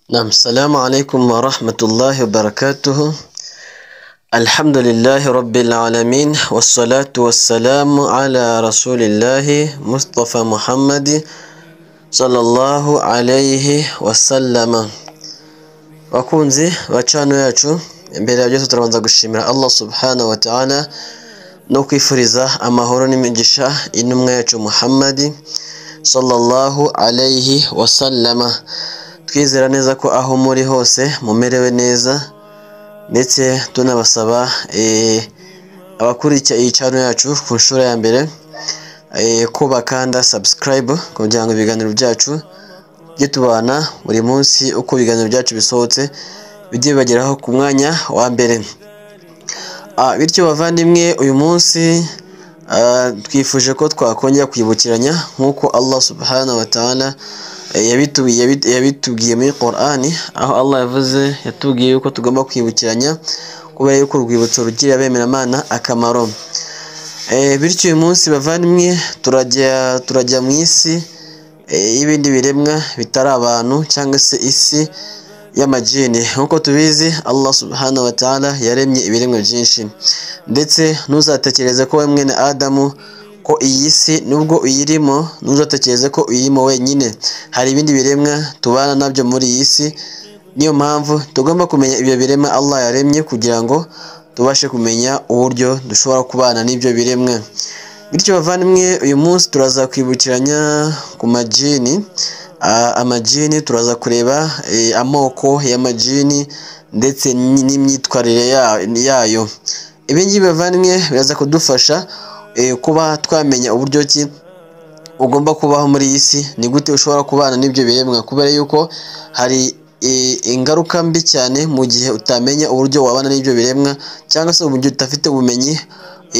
Naam, salamu alaikum warahmatullahi wabarakatuhu. Alhamdulillahi rabbil alamin wassalatu wassalamu ala rasulillahi Mustafa Muhammadi sallallahu alayhi wasallama. Bakunzi ba channel yacu, imbere ya byose turabanza gushimira Allah subhanahu wa ta'ala no kwifuriza amahoro n'imigisha intumwa yacu Muhammadi sallallahu alayhi wasallama. Twizera neza ko aho muri hose mumerewe neza, ndetse tunabasaba abakurikiye iyi channel yacu ku nshuro ya mbere ko bakanda subscribe kugira ngo ibiganiro byacu bijye tubana buri munsi, uko ibiganiro byacu bisohotse bijye bibageraho ku mwanya wa mbere. Bityo bavandimwe, uyu munsi twifuje ko twakongera kwibukiranya nk'uko Allah subhanahu wa ta'ala yabitubwiye muri Qur'ani, aho Allah yavuze, yatubwiye yuko tugomba kwibukiranya kubera yuko urwibutso rugirira abemeramana akamaro. Bityo uyu munsi bavandimwe turajya mu isi y'ibindi biremwa bitari abantu, cyangwa se isi y'amajini. Nk'uko tubizi, Allah subhanahu wa ta'ala yaremye ibiremwa byinshi, ndetse ntuzatekereze ko we mwene Adamu ko iyi si nubwo uyirimo, ntuzatekereze ko uyirimo wenyine. Hari ibindi biremwa tubana nabyo muri iyi si. Niyo mpamvu tugomba kumenya ibyo biremwa Allah yaremye kugira ngo tubashe kumenya uburyo dushobora kubana n'ibyo biremwa. Bityo bavandimwe, uyu munsi turaza kwibukiranya ku majini. Amajini turaza kureba amoko y'amajini ndetse n'imyitwarire yayo. Ibi ngibi bavandimwe biraza kudufasha kuba twamenya uburyo ki ugomba kubaho muri iyi si, ni gute ushobora kubana n'ibyo biremwa, kubera yuko hari ingaruka mbi cyane mu gihe utamenya uburyo wabana n'ibyo biremwa, cyangwa se uburyo udafite ubumenyi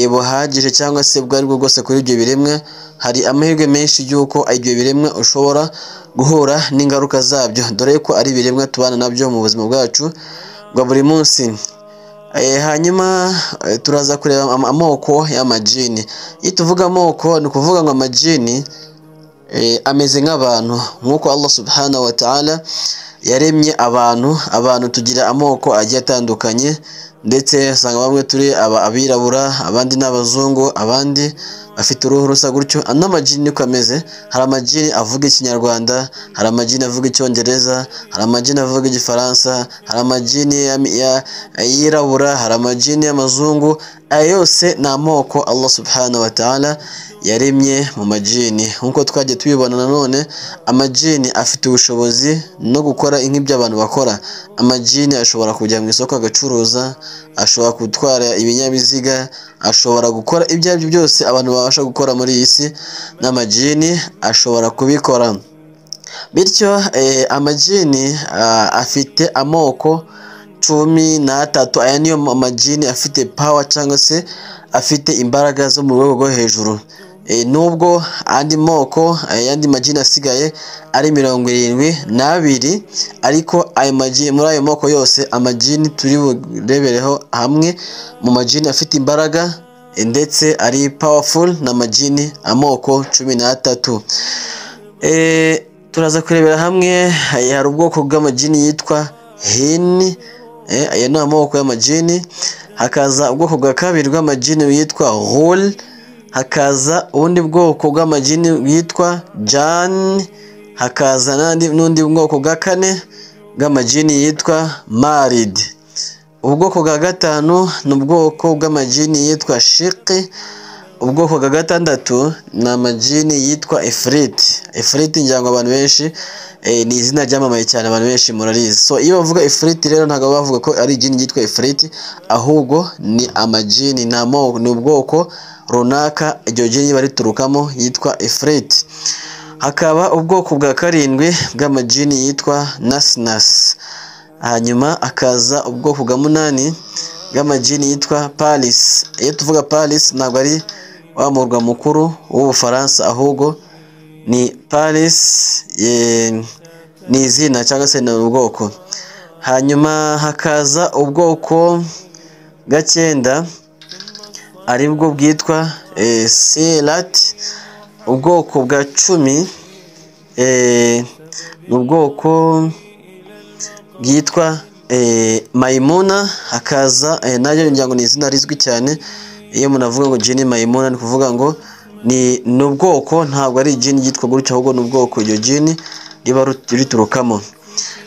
buhagije cyangwa se ubwo aribwo bwose kuri ibyo biremwa. Hari amahirwe menshi y'uko ibyo biremwa ushobora guhura n'ingaruka zabyo, dore ko ari ibiremwa tubana nabyo mu buzima bwacu bwa buri munsi. Hanyuma turaza kureba amoko y'amajini. Iyo tuvuga amoko, ni ukuvuga ngo amajini ameze nk'abantu, nk'uko Allah subhanahu wa ta'ala yaremye abantu. Abantu tugira amoko agiye atandukanye, ndetse usanga bamwe turi abirabura, abandi ni abazungu, abandi bafite uruhu rusa gutyo. N'amajini niko ameze. Hari amajini avuga ikinyarwanda, hari amajini avuga icyongereza, hari amajini avuga igifaransa, hari amajini yirabura, hari amajini y'amazungu. Aya yose ni amoko Allah subhanahu wa ta'ala yaremye mu majini. Nk'uko twagiye tubibona nanone, amajini afite ubushobozi no gukora nk'ibyo abantu bakora. Amajini ashobora kujya mu isoko agacuruza, ashobora gutwara ibinyabiziga, ashobora gukora ibyo aribyo byose abantu babasha gukora muri iyi si, n'amajini ashobora kubikora. Bityo amajini afite amoko 13. Aya niyo majini afite power cyangwa se afite imbaraga zo mu rwego rwo hejuru. Nubwo andi moko, ayandi majini asigaye ari 72, ariko ayo majini, muri ayo moko yose amajini turi burebereho hamwe mu majini afite imbaraga ndetse ari powerful na majini amoko 13. Turaza kurebera hamwe. Hari ubwoko bw'amajini yitwa Hin, aya ni amoko y'amajini. Hakaza ubwoko bwa kabiri bw'amajini witwa Ghul, hakaza ubundi bwoko bw'amajini bwitwa Jan, hakaza n'undi bwoko bwa kane bw'amajini yitwa Marid. Ubwoko bwa gatanu ni ubwoko bw'amajini yitwa Shiqi. Ubwoko bwa gatandatu ni amajini yitwa Ifrit. Ifrit ngira ngo abantu benshi ni izina ryamamaye cyane, abantu benshi murarizi. So iyo bavuga Ifrit rero ntabwo bavuga ko ari ijini ryitwa Ifrit, ahubwo ni amajini, ni ubwoko runaka iryo jini bariturukamo yitwa Ifrit. Hakaba ubwoko bwa karindwi bw'amajini yitwa Nasnas. Hanyuma akaza ubwoko bwa munani bw'amajini yitwa Paris. Iyo tuvuga Paris ntabwo ari wa murwa mukuru w'Ubufaransa, ahubwo ni Paris, ni izina cyangwa se ni ubwoko. Hanyuma hakaza ubwoko bwa cyenda aribwo bwitwa Selat. Ubwoko bwa 10 ni ubwoko bwitwa Maimuna, hakaza nayo ngira ngo ni izina rizwi cyane. Iyo umuntu avuga ngo jini Maimuna ni kuvuga ngo ni ubwoko, ntabwo ari jini ryitwa gutyo, ahubwo ni ubwoko iryo jini riba riturukamo.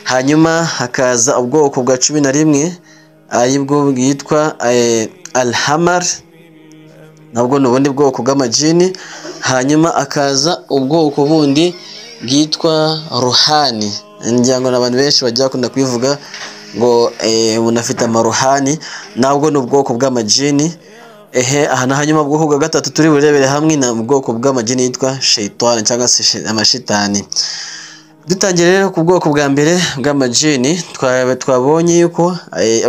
Hanyuma hakaza ubwoko bwa 11 aribwo bwitwa Alhamar, nabwo ni ubundi bwoko bw'amajini. Hanyuma akaza ubwoko bundi bwitwa Ruhani, ngira ngo abantu benshi bajya bakunda kubivuga ngo umuntu afite amaruhani, nabwo ni ubwoko bw'amajini. Aha na hanyuma ubwoko bwa gatatu turi burebere hamwe ni ubwoko bw'amajini yitwa Shaytani cyangwa se amashitani. Dutangiye rero ku bwoko bwa mbere bw'amajini, twabonye yuko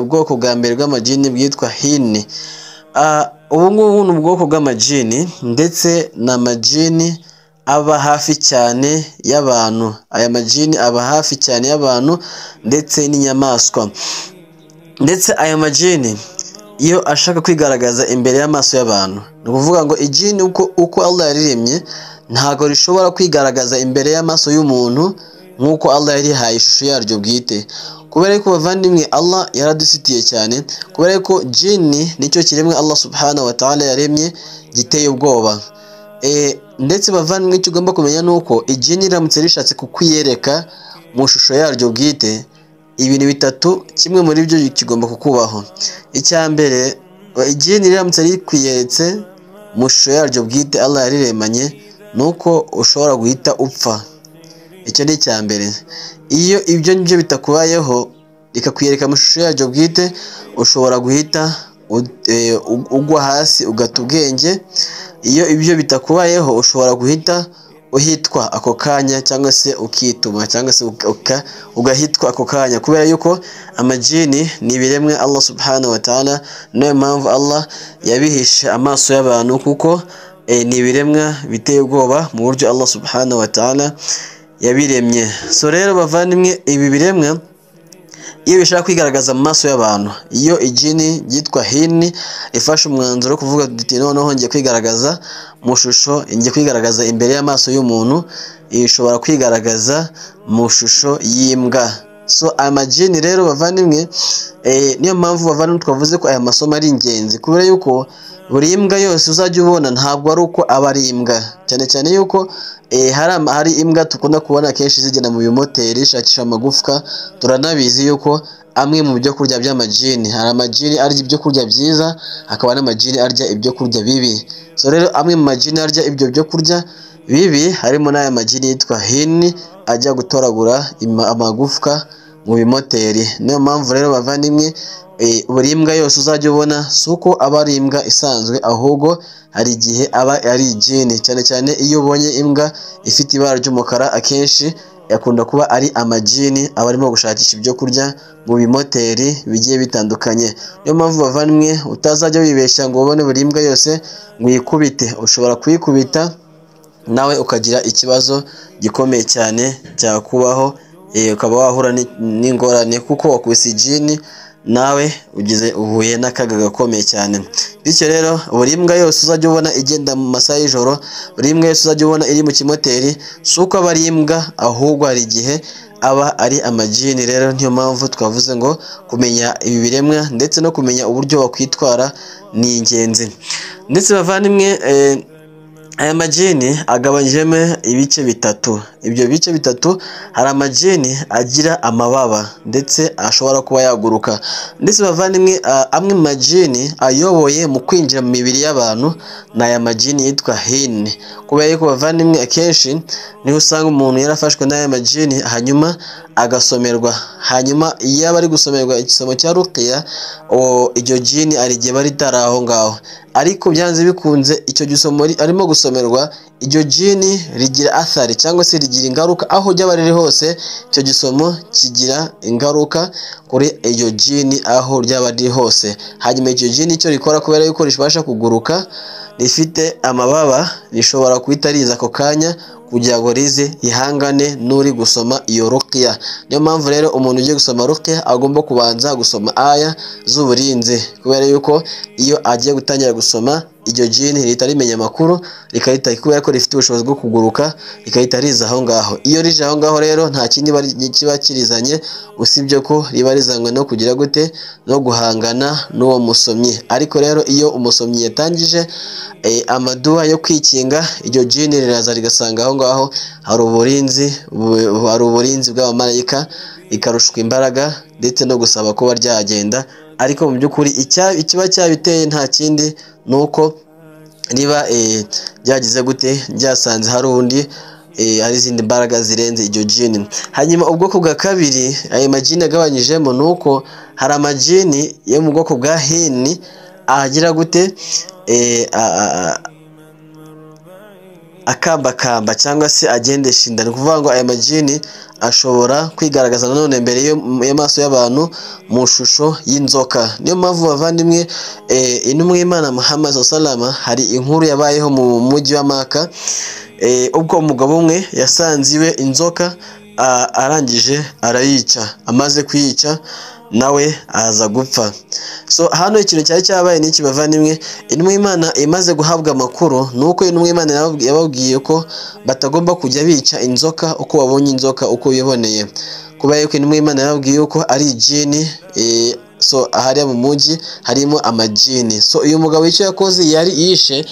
ubwoko bwa mbere bw'amajini bwitwa Hini. Ubu ngubu ni ubwoko bw'amajini, ndetse ni amajini aba hafi cyane y'abantu. Aya majini aba hafi cyane y'abantu ndetse n'inyamaswa. Ndetse aya majini iyo ashaka kwigaragaza imbere y'amaso y'abantu, ni ukuvuga ngo ijini uko Allah yariremye ntabwo rishobora kwigaragaza imbere y'amaso y'umuntu nk'uko Allah yarihaye ishusho yaryo bwite. Kubera ko bavandimwe Allah yaradusitiye cyane, kubera ko jini nicyo kiremwa Allah subhanahu wa ta'ala yaremye giteye ubwoba. Ndetse bavandimwe icyo ugomba kumenya nuko ijini riramutse rishatse kukwiyereka mu shusho yaryo bwite, ibintu bitatu kimwe muri byo kigomba kukubaho. Icya mbere, ijini riramutse rikwiyeretse mu shusho yaryo bwite Allah yariremanye, nuko ushobora guhita upfa. Icyo ni icya mbere. Iyo ibyo ngibyo bitakubayeho rikakwiyereka mu shusho yaryo bwite, ushobora guhita ugwa hasi ugata ubwenge. Iyo ibyo bitakubayeho ushobora guhita uhitwa ako kanya, cyangwa se ukituma, cyangwa se ugahitwa ako kanya, kubera yuko amajini ni ibiremwa Allah subhanahu wa ta'ala. Niyo mpamvu Allah yabihishe amaso y'abantu, kuko ni ibiremwa biteye ubwoba mu buryo Allah subhanahu wa ta'ala yabiremye. So rero bavandimwe, ibi biremwa iyo bishaka kwigaragaza mu maso y'abantu, iyo ijini ryitwa Hini ifashe umwanzuro wo kuvuga ati noneho ngiye kwigaragaza mu shusho, ngiye kwigaragaza imbere y'amaso y'umuntu, ishobora kwigaragaza mu shusho y'imbwa. So amajini rero bavandimwe, niyo mpamvu bavandimwe twavuze ko aya masomo ari ingenzi, kubera yuko buri imbwa yose uzajya ubona ntabwo ari uko aba ari imbwa. Cyane cyane yuko hari imbwa dukunda kubona kenshi zigenda mu bimoteri zishakisha amagufwa. Turanabizi yuko amwe mu byo kurya by'amajini, hari amajini arya ibyo kurya byiza, hakaba n'amajini arya ibyo kurya bibi. So rero amwe mu majini arya ibyo byo kurya bibi harimo n'aya majini yitwa Hini ajya gutoragura amagufwa mu bimoteri. Niyo mpamvu rero bavandimwe, buri imbwa yose uzajya ubona si uko aba ari imbwa isanzwe, ahubwo hari igihe aba ari ijini. Cyane cyane iyo ubonye imbwa ifite ibara ry'umukara, akenshi yakunda kuba ari amajini aba arimo gushakisha ibyo kurya mu bimoteri bigiye bitandukanye. Niyo mpamvu bavandimwe utazajya wibeshya ngo ubone buri imbwa yose ngo uyikubite, ushobora kuyikubita nawe ukagira ikibazo gikomeye cyane cyakubaho, ukaba wahura n'ingorane kuko wakubise ijini nawe ugize uhuye n'akaga gakomeye cyane. Bityo rero buri imbwa yose uzajya ubona igenda mu masaha y'ijoro, buri imbwa yose uzajya ubona iri mu kimoteri, si uko aba ari imbwa, ahubwo hari igihe aba ari amajini. Rero niyo mpamvu twavuze ngo kumenya ibi biremwa ndetse no kumenya uburyo wakwitwara ni ingenzi. Ndetse bavandimwe, aya majini agabanyijemo ibice bitatu. Ibyo bice bitatu, hari amajini agira amababa ndetse ashobora kuba yaguruka. Ndetse bavandimwe, amwe mu majini ayoboye mu kwinjira mu mibiri y'abantu ni aya majini yitwa Hini. Kubera yuko bavandimwe akenshi niho usanga umuntu yarafashwe n'aya majini hanyuma agasomerwa, hanyuma iyo aba ari gusomerwa igisomo cya ruqiya, iryo jini hari igihe aba ritari aho ngaho, ariko byanze bikunze icyo gisomo arimo gusomerwa, iryo jini rigira athari cyangwa se rigira ingaruka aho ryaba riri hose. Icyo gisomo kigira ingaruka kuri iryo jini aho ryaba riri hose. Hanyuma iryo jini icyo rikora, kubera yuko ribasha kuguruka, rifite amababa, rishobora guhita riza ako kanya kugira ngo rize rihangane n'uri gusoma iyo ruqiya. Niyo mpamvu rero umuntu ugiye gusoma ruqiya agomba kubanza gusoma aya z'uburinzi, kubera yuko iyo agiye gutangira gusoma Iryo jini rihita rimenya amakuru, rikahita, kubera ko rifite ubushobozi bwo kuguruka, rikahita riza aho ngaho. Iyo rije aho ngaho rero, nta kindi kiba kirizanye usibye ko riba rizanywe no kugira gute? No guhangana n'uwo musomyi. Ariko rero iyo umusomyi yatangije amaduwa yo kwikinga, iryo jini riraza rigasanga aho ngaho hari uburinzi, hari uburinzi bw'abamarayika, rikarushwa imbaraga ndetse no gusaba kuba ryagenda. Ariko mu by'ukuri ikiba cyabiteye nta kindi, ni uko riba ryagize gute? Ryasanze hari undi, hari izindi mbaraga zirenze iryo jini. Hanyuma ubwoko bwa kabiri ayo majini agabanyijemo ni uko hari amajini yo mu bwoko bwa hini agira gute? Akambakamba cyangwa se agendesha inda. Ni ukuvuga ngo aya majini ashobora kwigaragaza nanone imbere y'amaso y'abantu mu shusho y'inzoka. Niyo mpamvu bavandimwe, intumwa y'Imana Muhammad salama, hari inkuru yabayeho mu mujyi wa Maka, ubwo umugabo umwe yasanze iwe inzoka, arangije arayica. Amaze kuyica nawe aza gupfa. So hano ikintu cyari cyabaye n'iki bavandimwe? Intumwa y'Imana imaze guhabwa amakuru, ni uko intumwa y'Imana yababwiye ko batagomba kujya bica inzoka uko babonye inzoka, uko biboneye, kubera yuko intumwa y'Imana yababwiye yuko ari ijini. So hariya mu mujyi harimo amajini. So uyu mugabo icyo yakoze, yari yishe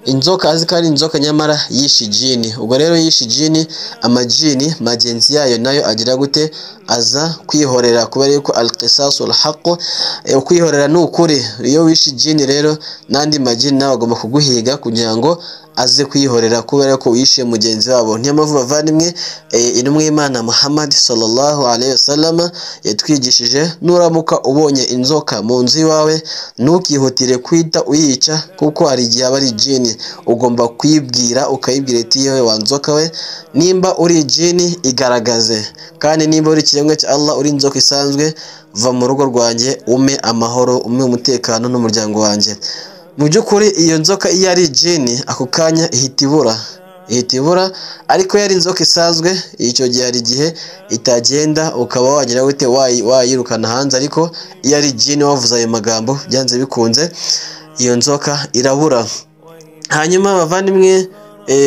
inzoka azi ko ari inzoka, nyamara yishe ijini. Ubwo rero yishe ijini, amajini magenzi yayo nayo agira gute? Aza kwihorera, kubera yuko al-qisasu al-haqq, kwihorera ni ukuri. Iyo wishe ijini rero, n'andi majini nawe agomba kuguhiga kugira ngo aze kwihorera kubera ko wishe mugenzi wabo. Niyo mpamvu bavandimwe, intumwa y'Imana Muhammad sallallahu alaihi wasallam yatwigishije: nuramuka ubonye inzoka mu nzu iwawe, ntukihutire kwita uyica, kuko hari igihe aba ari ijini. Ugomba kuyibwira, ukayibwira iti: "Yewe wa nzoka we, nimba uri ijini igaragaze, kandi nimba uri ikiremwa cya Allah, uri inzoka isanzwe, va mu rugo rwanjye, ume amahoro, ume umutekano n'umuryango wanjye." Mu by'ukuri iyo nzoka iyo ari ijini, ako kanya ihita ibura, ihita ibura. Ariko iyo ari inzoka isanzwe, icyo gihe hari igihe itagenda, ukaba wagira gute? Wayirukana hanze. Ariko iyo ari ijini, wavuze ayo magambo, byanze bikunze iyo nzoka irabura. Hanyuma bavandimwe,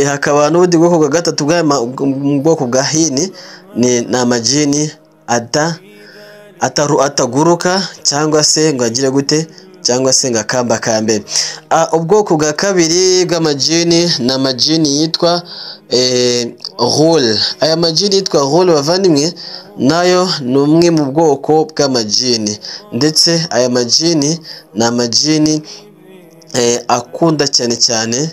hakaba n'ubundi bwoko bwa gatatu mu bwoko bwa hini, ni amajini ata ataru ataguruka cyangwa se ngo agire gute, cyangwa se ngo akambakambe. Ubwoko bwa kabiri bw'amajini ni amajini yitwa ghul. Aya majini yitwa ghul bavandimwe, nayo ni umwe mu bwoko bw'amajini, ndetse aya majini ni amajini akunda cyane cyane,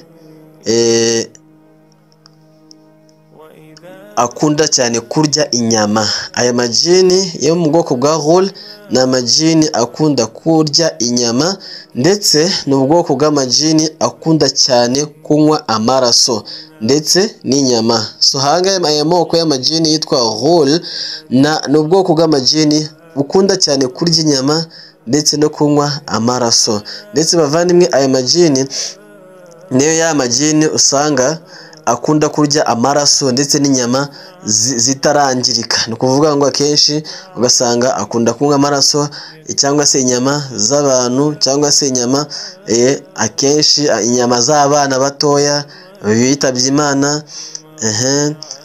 akunda cyane kurya inyama. Aya majini yo mu bwoko bwa ghul ni amajini akunda kurya inyama, ndetse ni ubwoko bw'amajini akunda cyane kunywa amaraso ndetse n'inyama. So ahangaha aya moko y'amajini yitwa ghul ni ubwoko bw'amajini bukunda cyane kurya inyama ndetse no kunywa amaraso. Ndetse bavandimwe, aya majini niyo ya majini usanga akunda kurya amaraso ndetse n'inyama zitarangirika. Ni ukuvuga ngo akenshi ugasanga akunda kunywa amaraso cyangwa se inyama z'abantu, cyangwa se inyama, akenshi inyama z'abana batoya bitabye Imana,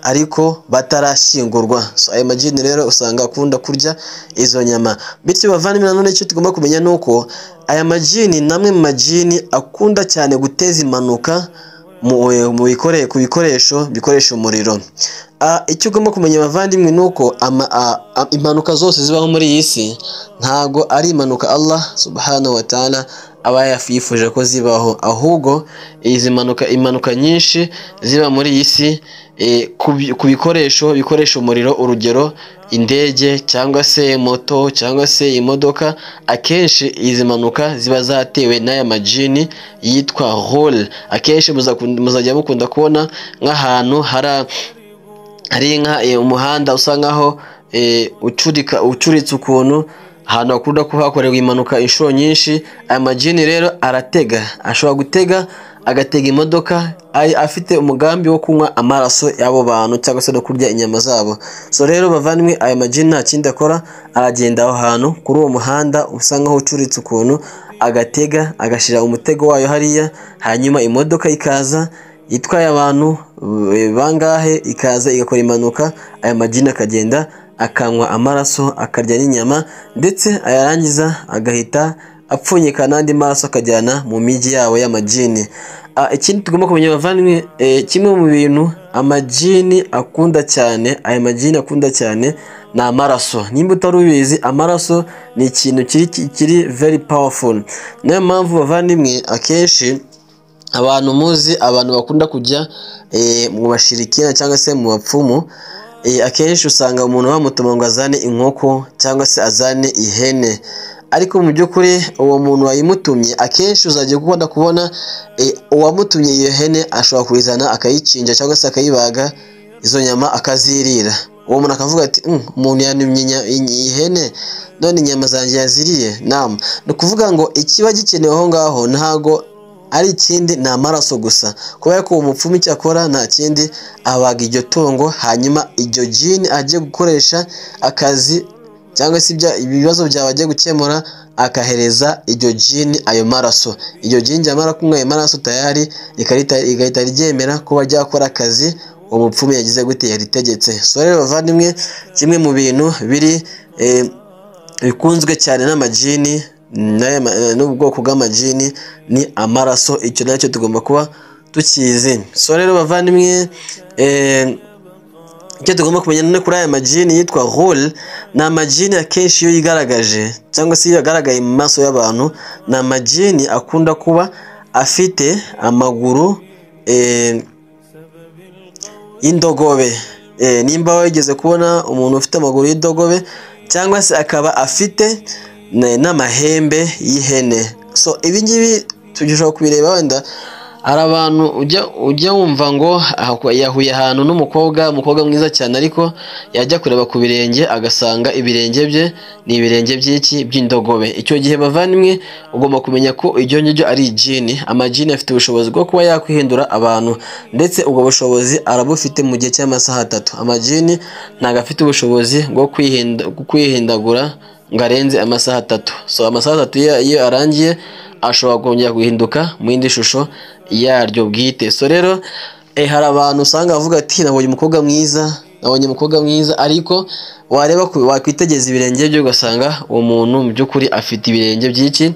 ariko batarashyingurwa. So ayo majini rero usanga akunda kurya izo nyama. Bityo bavandimwe, nanone icyo tugomba kumenya ni uko aya majini ni amwe mu majini akunda cyane guteza impanuka mu bikore ku bikoresho bikoresha umuriro. Icyo ugomba kumenya bavandimwe, ni uko impanuka zose zibaho muri iyi si ntago ari impanuka Allah subhanahu wa ta'ala aba yifuje ko zibaho, ahubwo izi mpanuka, impanuka nyinshi ziba muri iyi si, ku bikoresho bikoresha umuriro, urugero indege cyangwa se moto cyangwa se imodoka, akenshi izi mpanuka ziba zatewe n'aya majini yitwa ghul. Akenshi muzajya mukunda kubona nk'ahantu hari nka umuhanda usa nkaho ucurika, ucuritse ukuntu. Ahantu hakunda kuba hakorerwa impanuka inshuro nyinshi, aya majini rero aratega, ashobora gutega agatega imodoka afite umugambi wo kunywa amaraso y'abo bantu cyangwa se no kurya inyama zabo. So rero bavandimwe, aya majini nta kindi akora, aragenda aho hantu kuri uwo muhanda usa nkaho ucuritse ukuntu, agatega agashyira umutego wayo hariya, hanyuma imodoka ikaza itwaye abantu bangahe, ikaza igakora impanuka, aya majini akagenda akanywa amaraso, akarya n'inyama, ndetse ayarangiza agahita apfunyika n'andi maraso akajyana mu mijyi yabo y'amajini. Ikindi tugomba kumenya bavandimwe, kimwe mu bintu amajini akunda cyane, aya majini akunda cyane ni amaraso. Nimba utari ubizi, amaraso ni ikintu kiri very powerful. Niyo mpamvu bavandimwe, akenshi abantu muzi, abantu bakunda kujya mu bashirikina cyangwa se mu bapfumu, akenshi usanga umuntu bamutuma ngo azane inkoko cyangwa se azane ihene, ariko mu by'ukuri uwo muntu wayimutumye akenshi uzajya ukunda kubona uwamutumye iyo hene ashobora kuyizana akayicinja cyangwa se akayibaga, izo nyama akazirira. Uwo muntu akavuga ati: "Umuntu yantumye ihene none inyama zanjye yaziriye." Nama ni ukuvuga ngo ikiba gikenewe aho ngaho ntago ari ikindi, ni amaraso gusa, kubera ko uwo mupfumu icyo akora nta kindi, abaga iryo tungo, hanyuma iryo jini agiye gukoresha akazi cyangwa se ibibazo byawe agiye gukemura, akahereza iryo jini ayo maraso. Iryo jini ryamara kunywa ayo maraso, tayari rigahita ryemera kuba ryakora akazi uwo mupfumu yagize gute, yaritegetse. So rero bavandimwe, kimwe mu bintu biri bikunzwe cyane n'amajini n'ubwoko bw'amajini ni amaraso. Icyo nacyo tugomba kuba tukizi. So rero bavandimwe, icyo tugomba kumenya none kuri aya majini yitwa ghul, ni amajini akenshi iyo yigaragaje cyangwa se iyo yagaragaye mu maso y'abantu, ni amajini akunda kuba afite amaguru y'indogobe. Nimba wigeze kubona umuntu ufite amaguru y'indogobe cyangwa se akaba afite n'amahembe y'ihene, so ibi ngibi tushobora kubireba. Wenda hari abantu ujya wumva ngo yahuye ahantu n'umukobwa, umukobwa mwiza cyane, ariko yajya kureba ku birenge agasanga ibirenge bye ni ibirenge by'iki? By'indogobe. Icyo gihe bavandimwe, ugomba kumenya ko iryo ngiryo ari ijini. Amajini afite ubushobozi bwo kuba yakwihindura abantu, ndetse ubwo bushobozi arabufite mu gihe cy'amasaha 3. Amajini ntabwo afite ubushobozi bwo kwihindagura ngo arenze amasaha 3. So amasaha 3 iyo arangiye, ashobora kongera guhinduka mu yindi shusho yaryo bwite. So rero hari abantu usanga bavuga ati: "Nabonye umukobwa mwiza, nabonye umukobwa mwiza," ariko wareba wakwitegereza ibirenge bye, ugasanga uwo muntu mu by'ukuri afite ibirenge by'iki?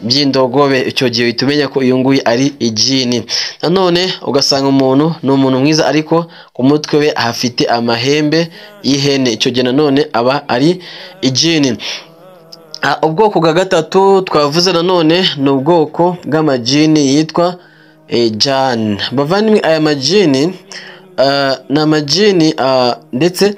By'indogobe. Icyo gihe uhita umenya ko uyu nguyu ari ijini. Nanone ugasanga umuntu ni umuntu mwiza, ariko ku mutwe we hafite amahembe y'ihene. Icyo gihe nanone aba ari ijini. Ubwoko bwa gatatu twavuze nanone ni ubwoko bw'amajini yitwa jani. Bavandimwe, aya majini ni amajini, ndetse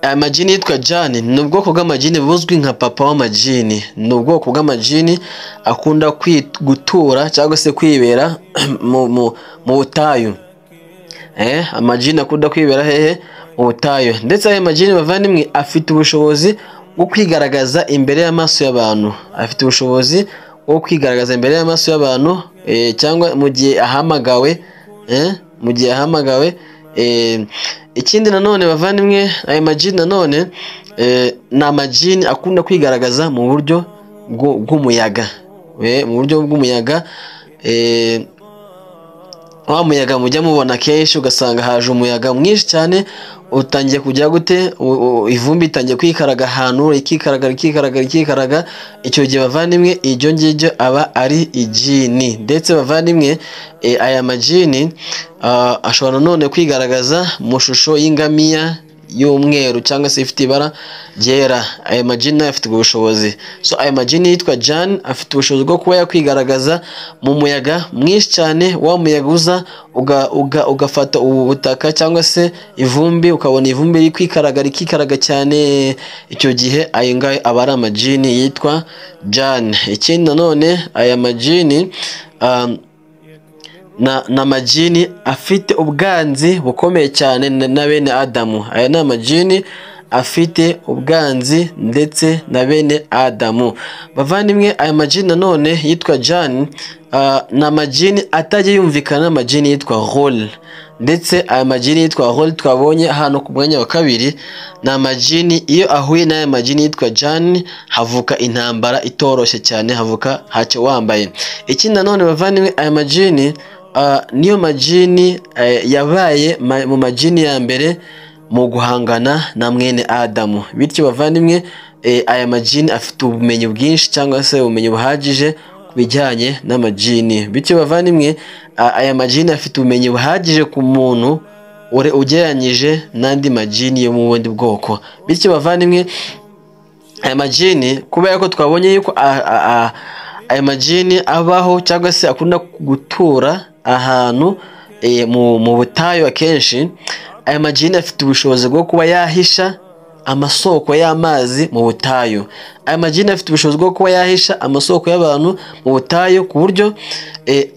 aya majini yitwa jani ni ubwoko bw'amajini buzwi nka papa w'amajini. Ni ubwoko bw'amajini akunda gutura cyangwa se kwibera mu butayu. Amajini akunda kwibera hehe? Mu butayu. Ndetse aya majini bavandimwe, afite ubushobozi bwo kwigaragaza imbere y'amaso y'abantu, afite ubushobozi bwo kwigaragaza imbere y'amaso y'abantu cyangwa mu gihe ahamagawe, mu gihe ahamagawe. Ikindi nanone bavandimwe, aya majini nanone ni amajini akunda kwigaragaza mu buryo bw'umuyaga, mu buryo bw'umuyaga, wa muyaga mujya mubona kenshi, ugasanga haje umuyaga mwinshi cyane, utangiye kujya gute, ivumbi itangiye kwikaraga ahantu, rikikaraga, rikikaraga, rikikaraga. Icyo gihe bavandimwe, iryo ngiryo aba ari ijini. Ndetse bavandimwe, aya majini ashobora nanone kwigaragaza mu shusho y'ingamiya y'umweru cyangwa se ifite ibara ryera. Aya majini nayo afite ubwo bushobozi. So aya majini yitwa Jan afite ubushobozi bwo kuba yakwigaragaza mu muyaga mwinshi cyane, wa muyaga uza ugafata ubu butaka cyangwa se ivumbi, ukabona ivumbi riri kwikaraga, rikikaraga cyane. Icyo gihe ayo ngayo aba ari amajini yitwa Jan. Ikindi nanone, aya majini na amajini afite ubwanzi bukomeye cyane na bene Adamu. Aya ni amajini afite ubwanzi ndetse na bene Adamu. Bavandimwe, aya majini nanone yitwa Jan ni amajini atajya yumvikana n'amajini yitwa Ghul. Ndetse aya majini yitwa Ghul twabonye hano ku mwanya wa kabiri ni amajini iyo ahuye n'aya majini yitwa Jan havuka intambara itoroshye cyane, havuka hacyo wambaye. Ikindi nanone bavandimwe, aya majini niyo majini yabaye mu majini ya mbere mu guhangana na mwene Adamu. Bityo bavandimwe, aya majini afite ubumenyi bwinshi cyangwa se ubumenyi buhagije ku bijyanye n'amajini. Bityo bavandimwe, aya majini afite ubumenyi buhagije ku muntu ugereranyije n'andi majini yo mu bundi bwoko. Bityo bavandimwe, aya majini kubera ko twabonye yuko aya majini abaho cyangwa se akunda gutura ahantu mu butayu akenshi, aya majini afite ubushobozi bwo kuba yahisha amasoko y'amazi mu butayu. Aya majini afite ubushobozi bwo kuba yahisha amasoko y'abantu mu butayu, ku buryo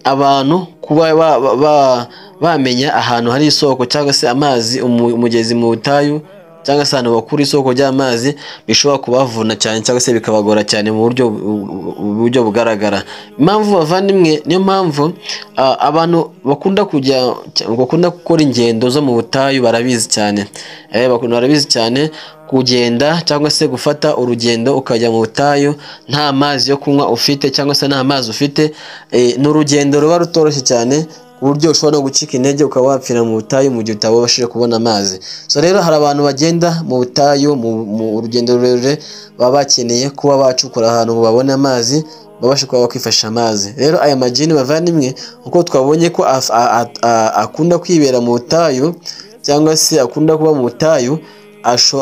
abantu kuba bamenya ahantu hari isoko cyangwa se amazi, umugezi mu butayu, cyangwa se ahantu bakura isoko ry'amazi, bishobora kubavuna cyane cyangwa se bikabagora cyane mu buryo bugaragara. Impamvu bavandimwe, niyo mpamvu abantu bakunda kujya, bakunda gukora ingendo zo mu butayu barabizi cyane. Barabizi cyane kugenda cyangwa se gufata urugendo ukajya mu butayu nta mazi yo kunywa ufite cyangwa se nta mazi ufite, ni urugendo ruba rutoroshye cyane ku buryo ushobora no gucika intege ukaba wapfira mu butayu mu gihe utabashije kubona amazi. So rero hari abantu bagenda mu butayu mu rugendo rurerure baba bakeneye kuba bacukura ahantu ngo babone amazi, babashe kuba bakwifashisha amazi. Rero aya majini bavandimwe, uko twabonye ko akunda kwibera mu butayu cyangwa se akunda kuba mu butayu,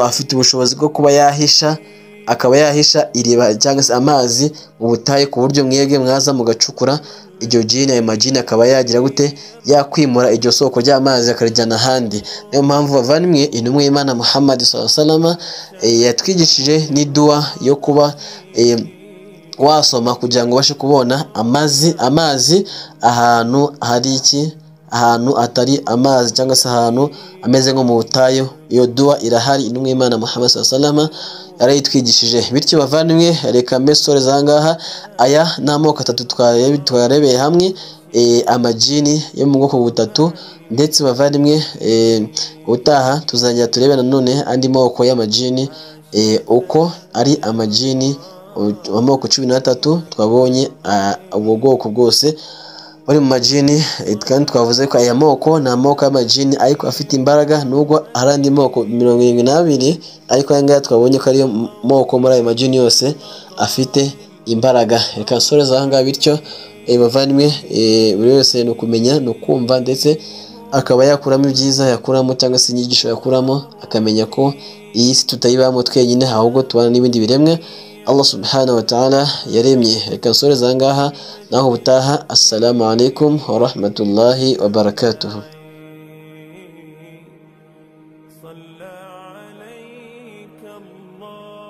afite ubushobozi bwo kuba yahisha, akaba yahisha iriba cyangwa se amazi mu butayu, ku buryo mwebwe mwaza mugacukura iryo jini, ayo majini akaba yagira gute, yakwimura iryo soko ry'amazi akarijyana ahandi. Niyo mpamvu bavandimwe, intumwa y'Imana Muhammad sallallahu alaihi wasallam yatwigishije n'iduwa yo kuba wasoma kugira ngo ubashe kubona amazi ahantu hari iki, ahantu atari amazi cyangwa se ahantu ameze nko mu butayu. Iyo duwa irahari, intumwa y'Imana Muhammad sallallahu alaihi wasallam yarayitwigishije. Bityo bavandimwe, reka mbe soreza ngaha. Aya ni amoko atatu twarebeye hamwe, amajini yo mu bwoko butatu. Ndetse bavandimwe, ubutaha tuzajya turebe nanone andi moko y'amajini, uko ari amajini amoko 13 twabonye, ubwo bwoko bwose bari mu majini. Kandi twavuze ko aya moko ni amoko y'amajini ariko afite imbaraga, nubwo hari andi moko 72, ariko aya ngaya twabonye ko ariyo moko muri ayo majini yose afite imbaraga. Reka nsoreze aha ngaha. Bityo bavandimwe, buri wese ni ukumenya, ni ukumva, ndetse akaba yakuramo ibyiza yakuramo cyangwa se inyigisho yakuramo, akamenya ko iyi si tutayibamo twenyine, ahubwo tubana n'ibindi biremwa Allah subhanahu wa ta'ala yaremye. Reka nsoreze aha ngaha, naho ubutaha. Assalamu alaikum wa rahmatullahi wa barakatuhu. صلى عليك الله.